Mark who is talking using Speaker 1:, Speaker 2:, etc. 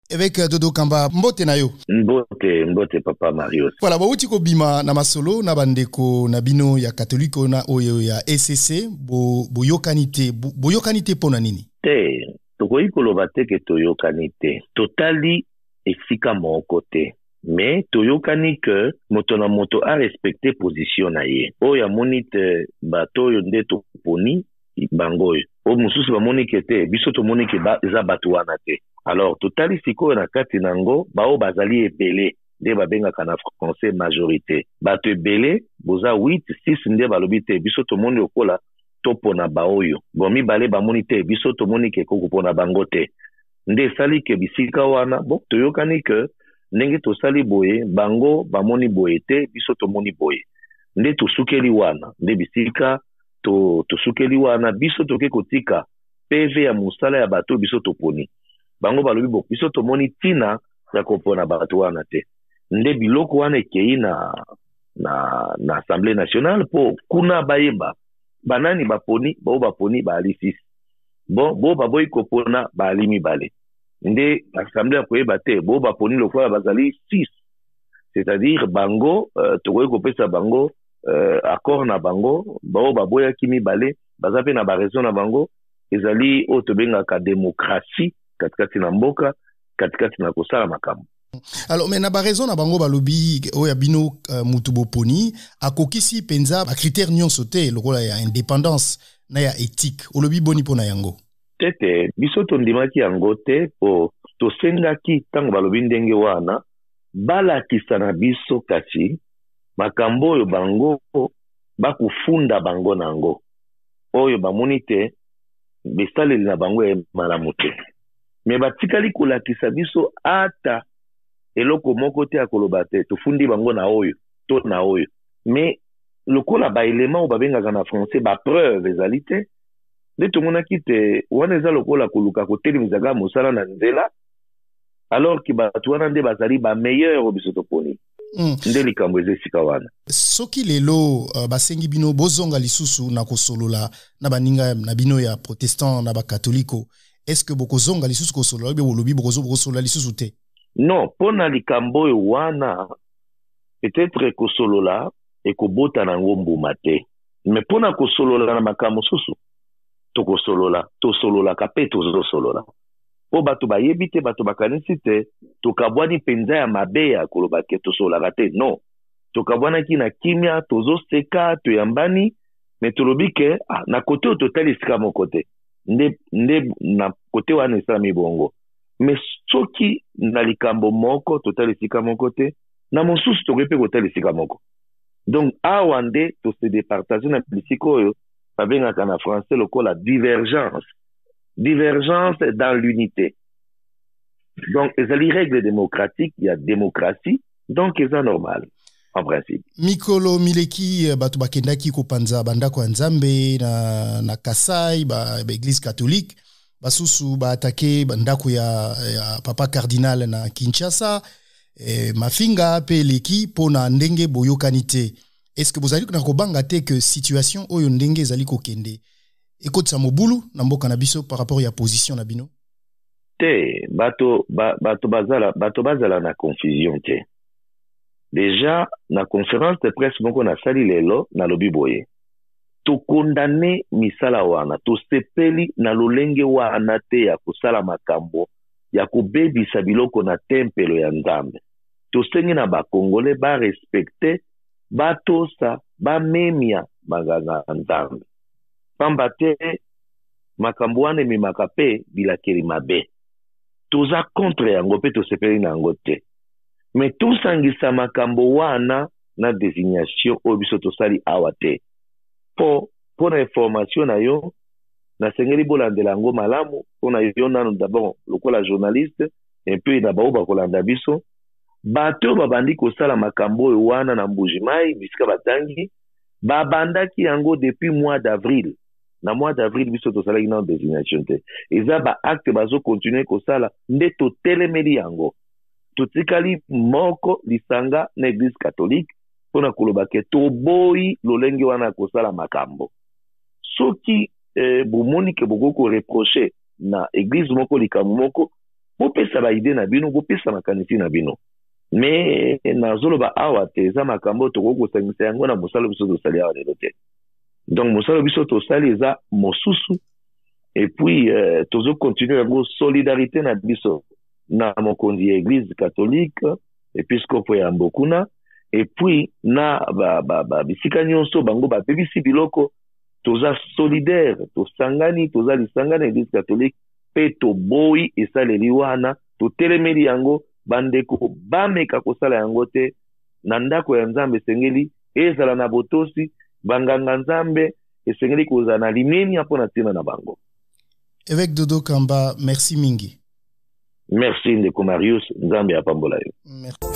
Speaker 1: Évêque Dodo Kamba, mbote na yo.
Speaker 2: Mbote, mbote papa Marius.
Speaker 1: Voilà, bauti kobima na masolo na bandeko na bino ya katoliko na oyo ya ECC, bo boyokani te, boyokani te pona nini?
Speaker 2: Te, tokoki koloba te ke toyokani te. Totali esika moko te. Mais toyokani ke moto na moto a respecter position na ye. Oyo amoni te bato oyo nde toponi bango oyo. Oyo mosusu bamoni ke te, biso tomoni ke ba, eza bato wana te. Alors totali sikoyo na kati na yango baoyo bazali ebele nde babengaka na français majorité. Bato ebele boza 8, 6 nde balobi te biso tomoni lokola topona baoyo. Bon, mibale bamoni te biso tomoni ke kokopona bango te. Nde esali ke bisika wana bon toyokani ke ndenge tosali boye bango bamoni boye te biso tomoni boye. Nde tosukeli wana, nde bisika to tosukeli wana biso toke kotika PV ya mosala ya bato biso toponi. Bango balobi bo biso tomoni ntina ya kopona bato wana te. Nde biloko wana ekei na Assemblée nationale mpo kuna bayeba banani baponi, bao baponi baali 6. Bon, bo baboyi kopona baali mibale. Nde Assemblée ya koyeba te bo baponi lokola bazali 6. C'est-à-dire bango tokoki kopesa bango accord na bango, bao baboyaki mibale baza pe na ba raison na bango. Ezali oyo tobengaka démocratie katikati na mboka, katikati na kosala makambo.
Speaker 1: Alors, mais na ba raison na bango balobi oyo ya bino mutu boponi akokisi penza ba critères nyonso te lokola ya indépendance na ya éthique. Olobi boni pona yango?
Speaker 2: Tete, biso tondimaki yango te po tosengaki ntango balobi ndenge wana balakisa na biso kasi makambo oyo bango bakufunda bango nango oyo bamoni te bisaleli na bango ya malamu te. Me batikali kolakisa biso ata eloko moko te ya koloba te tofundi bango na oyo to na oyo. Me lokola ba élément oyo babengaka na français ba preuve ezali te, nde tomonaki te wana eza lokola koluka kotelemisa kaka mosala na nzela, alors que bato wana nde bazali ba meilleur oyo biso toponi. Nde likambo eza esika wana.
Speaker 1: Soki lelo basengi bino bozonga lisusu na kosolola na baninga na bino ya protestant na bakatoliko, est-ce que bokozonga lisusu kosolola oyo bolobi bokosolola lisusu te?
Speaker 2: Non, mpona likambo oyo wana peut-être kosolola ekobota nango mbuma te, mais mpona kosolola na makambo mosusu tokosolola, tosololaka mpe tozosolola. Po bato bayebi te, bato bakanisi te tokabwani mpenza ya mabe ya koloba ke tosololaka te. Non, tokabwanaki na kimia, tozoseka, toyambani, mais tolobi ke na kote oyo totali esika moko te, nde na kote wana esalami bongo. Mais soki na likambo moko totali esika moko te, na mosusu tokoki mpe kotala esika moko. Donc awa nde tose départager na bisika oyo babengaka na français lokola divergence. Divergence dans l'unité. Donc ezali règle démocratique ya démocratie, donc eza normal en principe.
Speaker 1: Mikolo mileki bato bakendaki kopanza bandako ya Nzambe na Kasai, ba église catholique, basusu ba attaquer bandako ya papa cardinal na Kinshasa, mafinga pe eleki pona ndenge boyokani te. Est-ce que bozali na kobanga te que situation oyo ndenge ezali kokende ekotisa mobulu na mboka na biso par rapport ya position na bino?
Speaker 2: Te, bato bazala na confusion te. Déjà na conférence de presse moko nasali lelo nalobi boye, tokondane misala wana, tosepeli na lolenge wana te ya kosala makambo ya kobebisa biloko na tempelo ya Nzambe. Tosengi na bakongole ba respecte, batosa, bamemia banganga ya Nzambe. Pamba te makambo wana ememaka pe bilakeli mabe. Toza contre yango pe tosepeli na yango te. Mais tosangisa makambo wana na désignation oyo biso tosali awa te. Po mpona information na yo, nasengeli bolandela yango malamu mpona yo nanu d'abord lokola journaliste, et puis na baoyo bakolanda biso, bato oyo babandi kosala makambo oyo wana na Mbuji-Mayi, bisika batangi, babandaki yango depuis mois d'avril. Na mois d'avril biso tosalaki nanu désignation te. Eza ba acte bazo continuer kosala nde totelemeli yango. Totikali moko lisanga na église catholique mpona koloba ke toboyi lolenge wana ya kosala makambo. Soki bomoni ke bokoki koreproche na église moko likambo moko, Bopesa baide na bino, bopesa makanisi na bino. Me nazoloba awa te, eza makambo oyo tokoki kosangisa yango na mosala biso tosali awa lelo te. Donc mosala biso tosali eza mosusu, et puis tozo continuer yango solidarité na biso na mokonzi ya Église catholique, episkopo ya Mbokuna, et puis na ba, ba, ba, bisika nyonso bango babebisi biloko, toza solidaire, tosangani, toza lisanga na Église catholique, mpe toboyi esaleli wana, totelemeli yango. Bandeko bameka kosala yango te. Na ndako ya Nzambe esengeli ezala na botosi, banganga Nzambe esengeli kozala na limemia mpo na ntina na bango.
Speaker 1: Évêque Dodo Kamba, merci mingi.
Speaker 2: Merci ndeko Marius, Nzambe apambola yo.
Speaker 1: Merci.